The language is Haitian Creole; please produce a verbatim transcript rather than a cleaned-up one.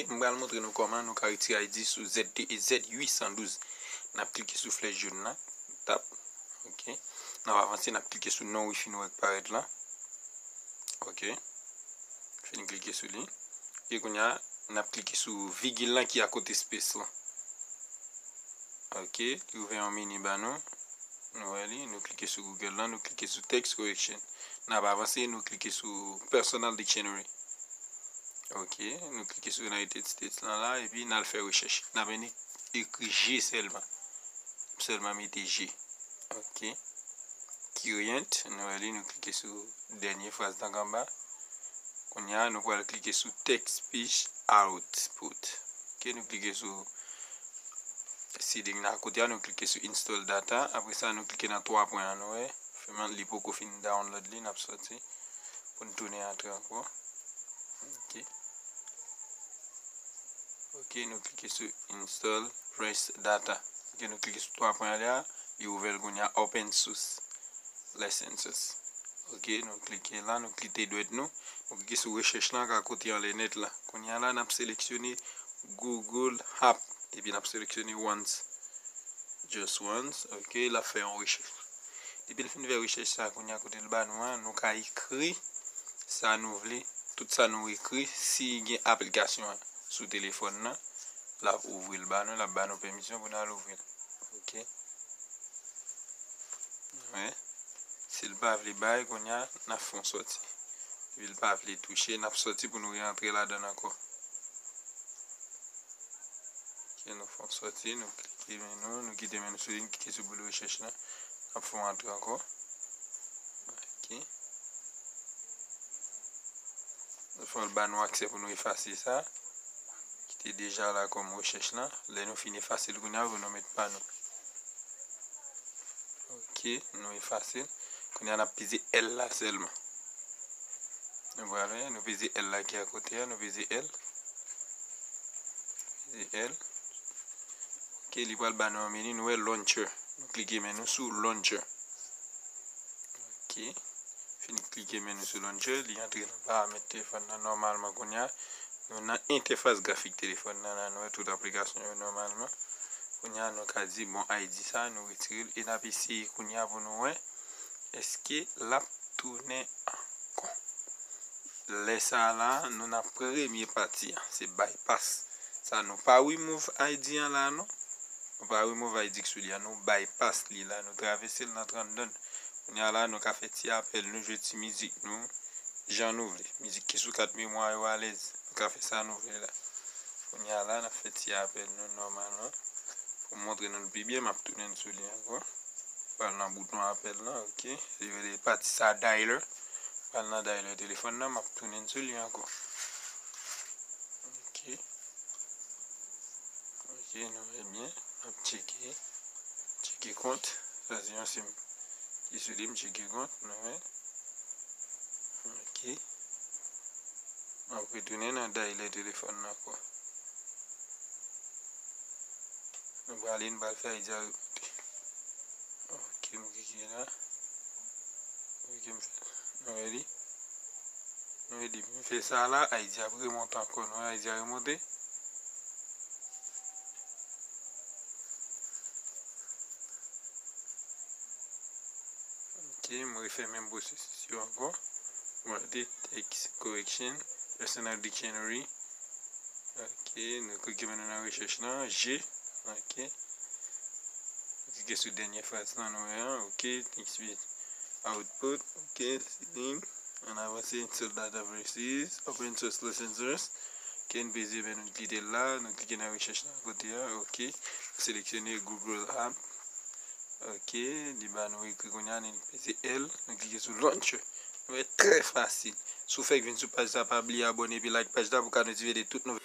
M pral montre nou kòman nou ka retire I D sou Z T E Z uit san douz. N ap klike sou flèch jòn nan. Tap. Ok. N ap avanse, n ap klike sou non wifi nou wè k parèt la. Ok. Fin klike sou li. E kounye a, n ap klike sou vigil lan ki akote space lan. Ok, li ouvè yon meni ba nou. Nou wè li, nou klike sou Google lan, nou klike sou text correction. N ap avanse, nou klike sou personal dictionary. Ok, nou klike sou United States lan la, epi n al fè rechèch. N ap vin ekri G sèlman. Sèlman mete G. Ok. Current, nou wè li, nou klike sou dènye fraz tan anba. Kounye a, nou pral klike sou text speech output. Ok, nou klike sou seeding nan akote a, nou klike sou install data. Apre sa, nou klike nan twa pwen an, nou wè. Fèman li poko fin download li, n ap sòti pou n tounen antre ankò. Ok. Ok, nou klike sou install, press data. Ok, nou klike sou twa pwen an la, li ouvè l kounye a, open source licenses. Ok, nou klike la, nou klike dwèt nou, nou klike sou rechèch lan k akote anlè nèt la. Kounye a la, n ap seleksyone Google App, epi n ap seleksyone once. Just once, ok, l ap fè yon rechèch. Depi l fin fè rechèch sa, kounye a kote l ba nou an, nou ka ekri sa nou vle, tout sa nou ekri, si gen aplikasyon an sou telefòn nan, l ap ouvri l ba nou, l ap ba nou pèmisyon pou n al ouvri l. Ok. Wi. Si l pa vle bay, kounye a, n ap fè yon sòti. Depi l pa vle touche, n ap sòti pou nou reantre ladan l ankò. Ok, nou fè yon sòti, nou klike men nou, nou kite men nou sou li, nou klike sou boul rechèch lan. N ap fè yon antre ankò. Ok. Fò l ba nou aksè pou nou efase sa ki te deja la kòm rechèch lan. Lè nou fin efase l kounye a, pou nou met pa nou. Ok, nou efase l. Kounye a, n ap peze L la sèlman. Nou pral wè, nou peze L la ki akote a, nou peze L. Peze L. Ok, li pral ba nou yon meni, nou wè launcher. Nou klike men nou sou launcher. Ok. Fin klike men nou sou launcher, li antre nan paramèt telefòn nan nòmalman kounye a. Nou nan entèfas grafik telefòn nan la, nou wè tout aplikasyon yo nòmalman. Kounye a, nou ka di, bon, I D sa, nou retire l e n ap eseye kounye a pou nou wè èske l ap tounen ankò. Lè sa a la, nou nan premye pati a, se bypass. Sa nou pa remove I D an la, non. Nou pa remove I D k sou li a, nou bypass li la, nou travèse l nan trannde. Kounye a la, nou ka fè ti apèl, nou jwe ti mizik nou, jan nou vle. Mizik ki sou kat memwa yo alèz, nou ka fè sa nou vle la. Kounye a la, n ap fè ti apèl nou nòmalman. Pou m montre nou l pi byen, m ap tounen sou li ankò. Pral nan bouton apèl lan, ok. Li rele pati sa dialer. Pral nan dialer telefòn nan, m ap tounen sou li ankò. Ok. Ok, nou wè byen. M ap tcheke. Tcheke kont. Sa se yon sim ki sou li, m tcheke kont, nou wè. Ok. M ap retounen nan dialer telefòn nan ankò. Nou prale, nou pral fè I D a remonte. Ok, m klike la. Ok, m fè. Nou ready? Nou ready. M fè sa la, I D a ap remonte ankò. Nou wè I D a remonte. Ok, m refè menm pwosesis yo ankò. Mwen rete text correction, personal dictionary. Ok, nou klike men nou nan rechèch lan, G. Ok. Nou klike sou dènye fraz lan, nou wè an. Ok, text output. Ok, seeding. Ann avanse, install data versus open source licenses. Ok, n peze, ben, nou kite l la, nou klike nan rechèch lan kote a. Ok, seleksyone Google App. Ok, li ba nou ekri kounye a, nou peze L, nou klike sou launcher. Nou wè, trè fasil. Si w fèk vin sou paj sa, pa bliye abòne epi like paj la pou w ka notifye de tout nouvèl.